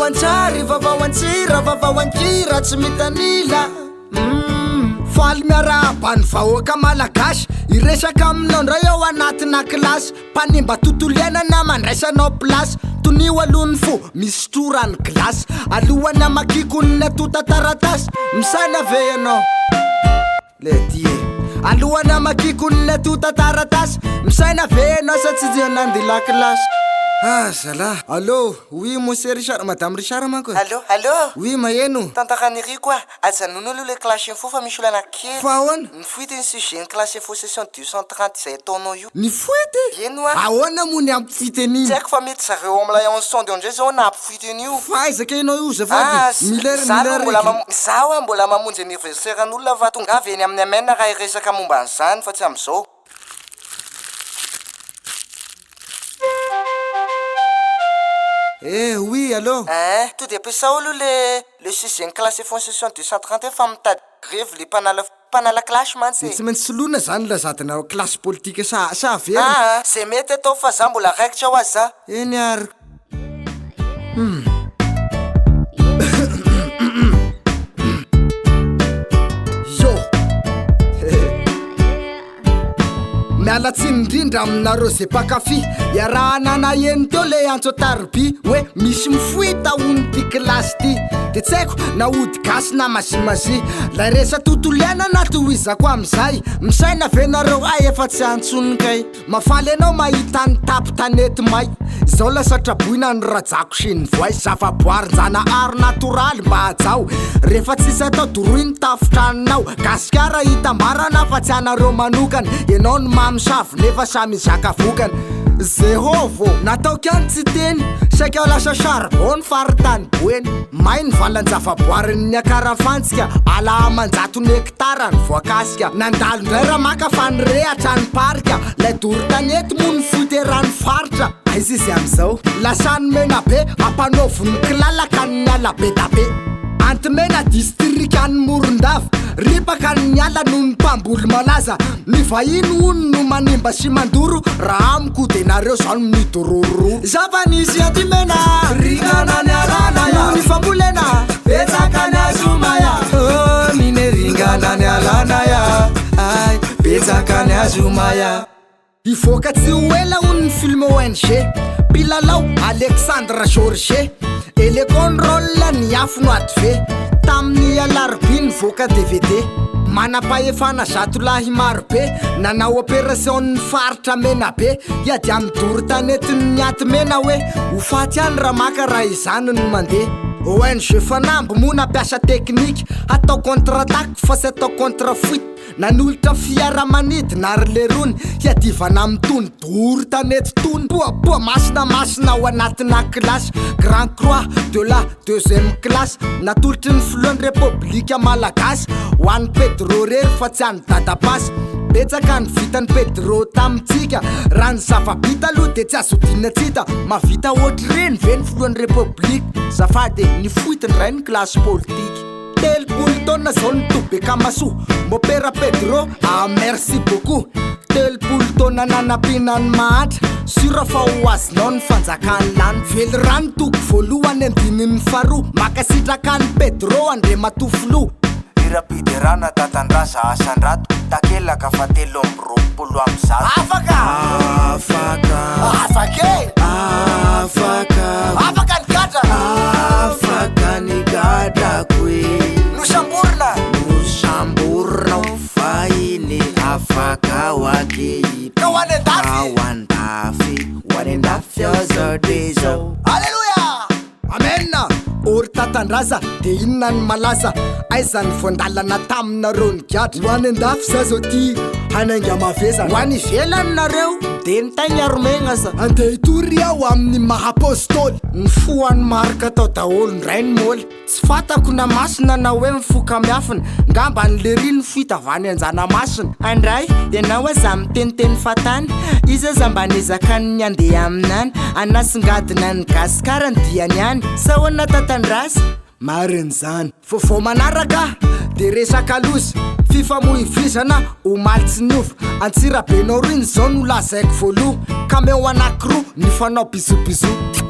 Vaovao an-tsary, vaovao an-tsira, vaovao an-kira tsy mitanila. Humm. Faly miarahaba ny vahoaka malagasy, hiresaka aminao indray ao anatina kilasy, mpanimba tontolo iainana mandraisanao place, tonio aloha ny fo, misotroa rano glace, alohan'ny hamakiako ny antontan-taratasy, misaina ve ianao? Le ty e. Alohan'ny hamakiako ny antontan-taratasy, misaina ve ianao sa tsy dia nandia lakilasy? Ah zalah. Allô, oui monsieur Richard, madame Richard manko e. Allô, allô. Oui maheno. Tantaran'Iriko ah. Ajanony aloha ilay clash info fa misy olana kely. Fa ahoana? Nifoity ny sujet ny clash info session 230 izay ataonao io. Nifoity? Eny hoa. Ahoana moa ny hampifoity an'iny? Tsy haiko fa mety zareo ao amin'ilay ensemble eo indray izao no hampifoity an'io. Fa aiza kay ianao io azafady? Ah, Miller, za aloha Miller mbola Reg. mam, za hoa mbola mamonjy anniversaire an'olona fa tongava eny amin'ny Amen raha hiresaka momba an'izany fa tsy amin'izao. Eh oui, allô? Eeh, to dia ampiasao aloha le le sujet ny classe fond session 231 fa mitady grevy le mpanala mpanala clash mantsy Dia e. tsy maintsy soloina zany ilay zadinao classe politique sa sa averina? Aa, ze mety atao fa za mbola raikitra hoa za. Eny ary. Hum. Yo. Miala tsiny indrindra aminareo ze mpankafy Iarahana naheno teo le antso an-tariby Hoe misy mifoita hono ity kilasy ity De tsy haiko na ody gasy na mazimazia Lay resa-tontolo iainana tohizako amizay Misaina ve nareo hay efa tsy antsony kay Mafaly anao mahita ny tapy tanety may Izao lasa traboina ny rajako sy ny voay Zavaboarin-janahary natoraly mba hajao Rehefa tsisy atao doroy ny tafon-tranonao Gasikara hitambarana fa tsy anareo manokana Ianao no mamosavy nefa samy hizaka vokany Zehovo! Nataoko ihany tsy teny Saika lasa charbon ny faritany Boeny May ny valan-javaboarin'ny Niakarafantsika Ala aman-jatony hektara ny voakasika Nandalo indray ramaka fa nirehatra ny parika Lay doro tanety moa ny foteran'ny faritra Aiza izy amin'izao? Lasa any Menabe ampanaoviny kilalaka ny ala bedabe Antimena distrikan'i Morondava Ripaka ny ala noho ny mpamboly malaza Ny vahiny hono no manimba sy mandoro Raha amiko dia nareo zao no midorororo Zava-nisy Antimena Ringana ny alana ya Noho ny fambolena Betsaka ny hazo maya Oh mine ringana ny alana ya Ay betsaka ny hazo maya Hivoaka tsy ho ela hono ny film ONG Mpilalao Alexandre Georget Elecon rôle ny afo no adv Tamin'ny alarobia nivoaka dvd Manam-pahefana zatolahy marobe Nanao opération ny faritra Menabe Hiady amin'ny doro tanetin'ny aty mena hoe Ho faty ihany ramaka raha izany no mandeha ONG Fanamby moa nampiasa teknika Hatao contre attaque fa tsy atao contre fuite Nanolotra fiaramanidina ary lerony hiadivana amin'itony doro tanety tony Poa poa masina masina ao anatina kilasy Grand croix de la deuxième classe Natolotry ny filohan'ny repoblika malagasy Ho an'i Pedro rery fa tsy an'i dadapasy Betsaka ny vitan'i Pedro tamintsika Raha ny zava-bita aloha dia tsy azo odiana tsy hita Mahavita ohatr'ireny ve ny filohan'ny repoblika Zafady e, nifoity indray ny kilasy politika 30 taona zao ny toby Akamasoa Mopera Pedro ah merci beaucoup 30 taona nanampiana ny mahantra Sûr fa ho azonao ny fanjakan'ny lanitra Velirano toko voalohany andininy faharoa Mankasitraka an'i Pedro Andriamatoa Filoha Hiram-piderana Tatandraza Asandrato takelaka fa 123. Afaka! Afaka. Afaka e! Afaka. Afaka ny gadra! Afaka ny gadrako e. Nosamborina! Nosamborina aho fahiny afaka aho ankehitriny. Ka ho any an-dafy! Ka ho an-dafy, ho any an-dafy aho zao dia izao. Aleloia! Amen! Ô ry Tatandraza, de inona ny malaza? Aiza ny voandalana taminareo nigadra? Ho any an-dafy za zao ty hanainga mavezana. Ho any ivelany nareo, de ny taigny ary megnasa. Andeha hitory aho amin'ny maha apôstôly. Ny fo an'i Marc tao daholo ndray ny môly. Tsy fantako na masina na hoe mifoka miafina. Ngamba ny lery no foita avy any Anjanamasina. Andray, ianao aza miteniteny fahatany, izy aza mba niezaka ny handeha aminany, hanasongadina an'i Gasikara ny diany any, sa ahoana Tatandraza? Marina izany. Vaovao manaraka dia resaka loza, fifamoivoizana omaly tsy niova, Antsirabe Nord iny izao no lazaiko voaloha, kamiao anakiroa nifanao bisous bisous.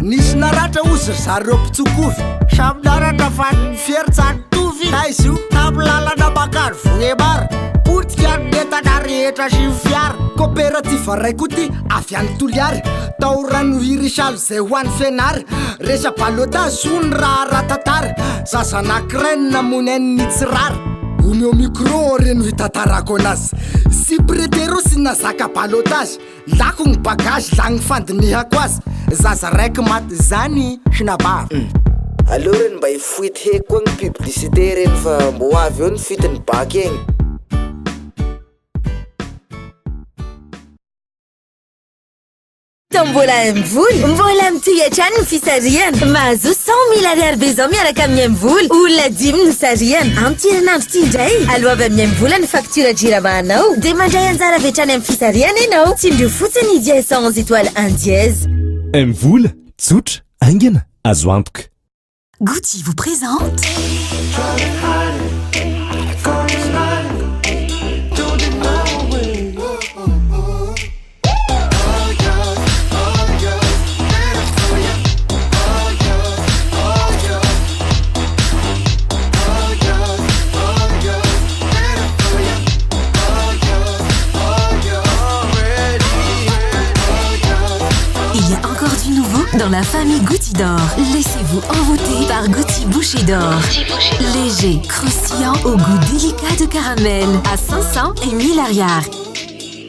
Nisy naratra ozy ry zareo mpitsokovy. Samy naratra fa ny fery tsy nitovy. Taiza io? Tamin'ny lalana mankany Vohemar. Potika ny entana rehetra sy ny fiara. Koperativa ray koa ty avy any Toliary. Tao Ranohirisalo izay ho any Fianara. Resa-balotage hono raha ara-tantara. Zaza anankiray no namono ainy nitsirara. Omeo micro reny no hitantarako anazy. Sy pretero sy nazaka balotage. Lako ny bagage lany fandinihako azy. Zaza raiky maty zany shinabava. Aleo reny mba hifoity heky koa ny publicité reny fa mbo ho avy eo ny fuite ny bac egny. Tombola MVola, mbola mitohy hatrany ny fisarihana. Mahazoa 100 000 ariary be izao miaraka amin'ny MVola. Olona dimy no sarihana. Amin'ity herinandro ity indray, aloavy amin'ny MVola ny facture Jirama anao, dia mandray anjara avy hatrany amin'ny fisarihana ianao. Tsindrio fotsiny ny dièse 111 étoile 1 dièse. MVola, tsotra, haingana, azo antoka. Gucci vous présente. Il y a encore du nouveau dans la famille Gucci d'or. Laissez-vous envoûter par Gucci Boucher d'or. Léger, croustillant au goût délicat de caramel à 500 et 1000 arrières.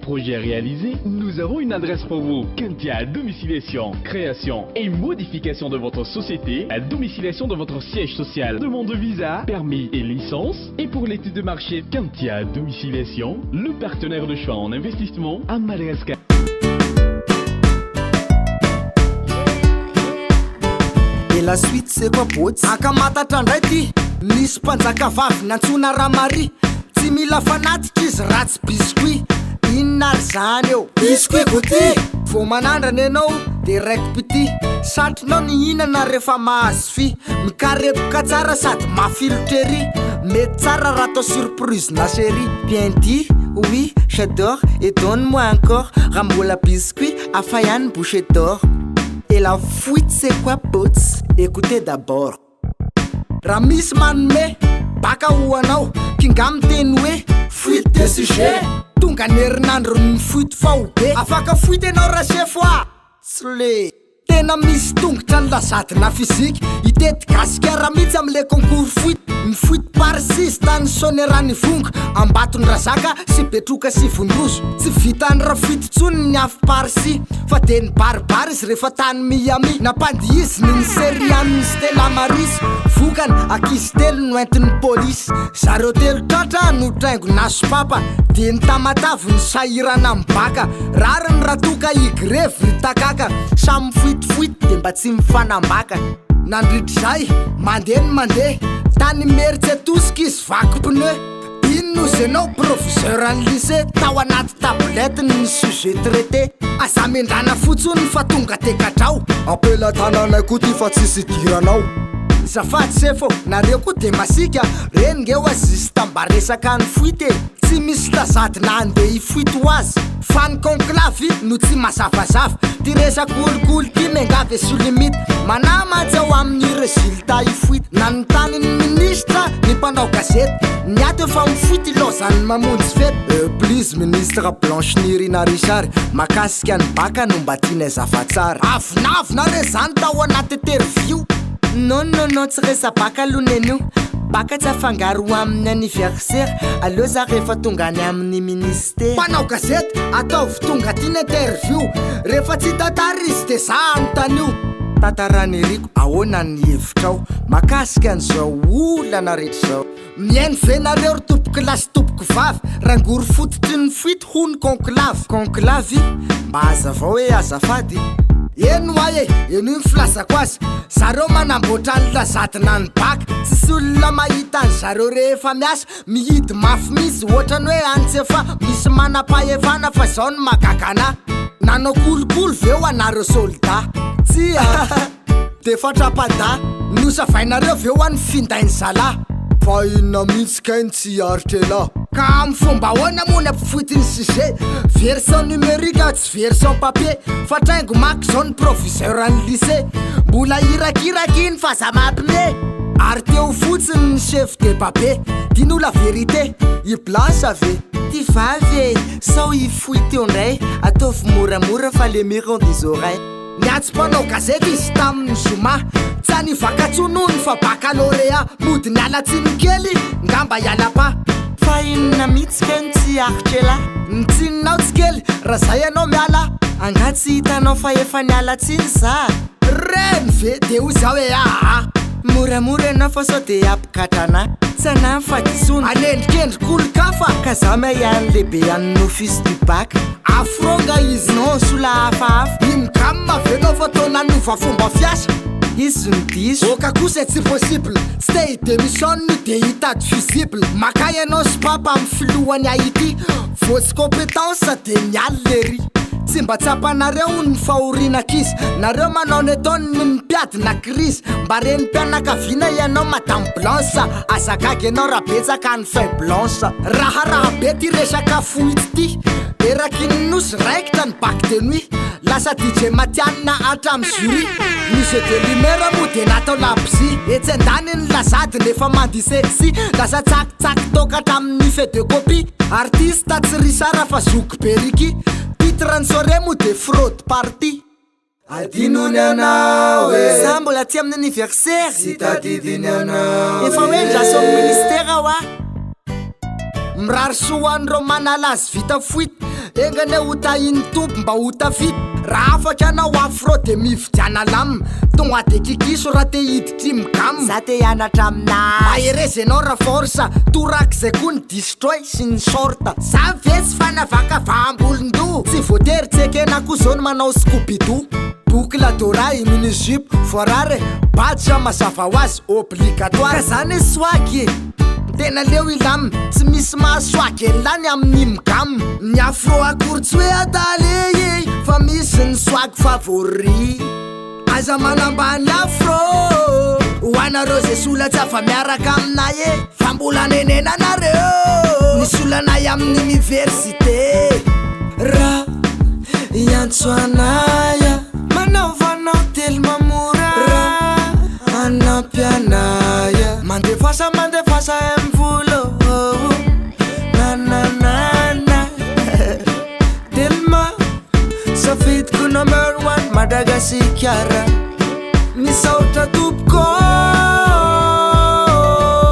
Projet réalisé, nous avons une adresse pour vous. Kentia Domiciliation, création et modification de votre société, à domiciliation de votre siège social, demande de visa, permis et licence. Et pour l'étude de marché, Kentia Domiciliation, le partenaire de choix en investissement à Madagascar. Et la suite c'est quoi bôtsy? Ankamatatra indray ty! Nisy mpanjaka vavy nantsoina Ramaria. Tsy mila fanatitra izy raha tsy biscuit. Inona ary zany eo? Biscuit goûter! Vao manandrana ianao de raiki-pitia. Satrinao ny hihinana rehefa mahazo fy. Mikarepoka tsara sady mafilotra ery. Mety tsara raha atao surprise na chérie. Bien dit, oui, j'adore et donne-moi encore raha mbola biscuit hafa ihany bouchée d'or. Et la fuite c'est quoi bots? Écoutez d'abord. Raha misy manome baka ho anao, kinga miteny hoe fuite de sujet. Tonga ny herinandro ny fuite faobe. Afaka fuite ianao rasefo a! Tsy le tena misy tongotra ny lazadina physique. Hitety gasikara mihitsy amle concours fuite. Ny fuite par six tany Soneranivohonga, Ambatondrazaka sy Betroka sy Vondrozo. Tsy vitan'ny rafuite intsony ny afo par six fa dia nibaribary izy rehefa tany Miami. Nampandihiziny ny serian'ny Stella Maris. Vokany, ankizy telo no entin'ny polisy. Zareo telo tratra no traingona sopapa. Dia ny Tamatave no sahirana mibaka. Rariny raha toa ka higrevy ry takaka. Samy mifoitifoity dia mba tsy mifanambaka. Nandritr'izay, mandeha ny mandeha. Tany Imerintsiatosika izy vaky pneu. Inona ozy ianao proviseur ny lycée tao anaty tablette ny sujet traité. Aza mendrana fotsiny fa tonga de gadrao. Ampelatananay koa ty fa tsisy idiranao. Zafady sefo, nareo koa de masiaka, reny nge oa juste mba resaka ny fuite e! Tsy misy tazadina andeha hifuite ho azy, fa ny conclave no tsy mazavazava, ty resaka kolikoly ty miangavy asio limite, manahy mantsy aho amin'ny resultat hifuite, nanontany ny ministre ny mpanao gazety, ny ato efa mifuite ilaozan'ny mamonjy fety. Please ministre Blanche Nirina Richard, makasika ny bac no mba tianay zava-tsara. Avonavona re zany tao anaty interview. Non non non tsy resa-bac aloha nenio, bac tsy afangaro amin'ny anniversaire, aleo za rehefa tonga any amin'ny ministera. Mpanao gazety, ataovy tonga aty ny interview, rehefa tsy hitantara izy de za anontanio. Tantaran'Iriko, ahoana ny hevitrao makasika an'izao olana rehetra izao? Mihaino ve nareo ry tompoko lahy sy tompoko vavy, rangory fototry ny fuite hono conclave. Conclave? Mba hazavao hoe azafady. Eny hoa e, henoy ny filazako azy, zareo manamboatra ny lazadina ny bac, tsisy olona mahita an zareo rehefa miasa, mihidy mafy mihitsy, ohatrany hoe any Tsefa misy manam-pahefana fa zao no mahagaga anah, nanao kolikoly ve ho anareo soldat? Tsia! De fatrapadahy, nosavainareo ve hoa ny findainy zalahy? Fa inona mihitsy kay no tsy aritra elah? Ka amin'ny fomba ahoana moa ny ampifoity ny sujet? Version numérique tsy version papier fa traingo maka izao ny proviseur ny lycée. Mbola irakiraka iny fa aza mampime. Ary teo fotsiny ny chef de babe. Dis-nous la vérité, i Blanche ve? Ty vavy e, sao hifoy teo indray, ataovy moramora fa les murs ont des oreilles. Niantso mpanao gazety izy tamin'ny zoma. Tsy any Vakatsony hono fa baccalauréat. Mody niala tsiny kely, ngamba hiala pa. Fa inona mihitsy kay no tsy aritra elah? Ny tsininao tsy kely, raha zay ianao miala. Angaha tsy hitanao fa efa niala tsiny za? Reny ve de hoy za hoe aa. Moramora ianao fa sao de hampigadra anah. Tsy anahy ny fahadisoana. Anendrikendrika olon-kafa. Ka za mahay ihany lehibe an'ny office du bac. Afro nga izy? Non, sola hafahafa. Imgam ve nao fa toa nanova fomba fiasa? Izy no diso. Oka kosa e, tsy possible. Tsy te hi-démissionne io de hitady fusible. Maka ianao sy papa amin'ny filohan'i Haiti. Vao tsy compétence de miala lery. Tsy mba tsapanareo ny fahoriana ankizy. Nareo manao ny ataony ny mpiady na crise. Mba renim-pianakaviana ianao madame Blanche. Aza gaga ianao raha betsaka ny feuille blanche. Raharaha be ty resaka fuite ty. Eraky ny nosy raikitra ny bac de nuit. Lasa DJ matihanina hatramin'ny jury. Ny jeu de lumière moa de natao labozia. Etsy andaniny ny lazady nefa mandihy sexy. Lasa tsakitsaky toaka hatramin'ny feu de copie. Artiste tsy Richard fa zoky be Ricky. Titre ny soirée moa de fraude party. Adino ny anao e. Za mbola aty amin'ny anniversaire. Tsy tadidiny anao. Efa hoe ndraso amin'ny ministère hoa. Mirary soa ho an'ireo manala azy vita fuite. Enga anie ho tahin'ny Tompo mba ho tafita. Raha afaka ianao afro de mividiana lame. Tonga de kikiso raha te hiditra imgam. Za te hianatra aminazy. Mahereza ianao ra force. Torak'izay koa ny destroy sy ny short. Za ve tsy fanavakavaham-bolon-doha. Tsy voatery tsy ekena koa zao ny manao scooby-doo. Boucle d'oreille, mini jupe, voarara e. Badge mazava ho azy, obligatoire. Ka zany hoe swag e. Tena leo ilam, tsy misy mahasoag elah ny amin'ny imgam. Ny afro akory tsy hoe adala e, fa misy ny swag favori. Aza manambany afro, ho anareo zay sola tsy afa-miaraka aminay e. Fa mbola nenenanareo, ny solanay amin'ny université. Raha hiantso anay aho, manaovanao telma mora. Raha hanampy anay aho, mandefasa mandefasa MVola oh. Na na na na. Telma, safidiko number one Madagasikara. Misaotra tompoko.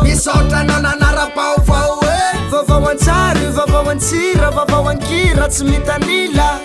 Misaotra anao nanara-baovao e. Vaovao an-tsary, vaovao an-tsira, vaovao an-kira, tsy mitanila.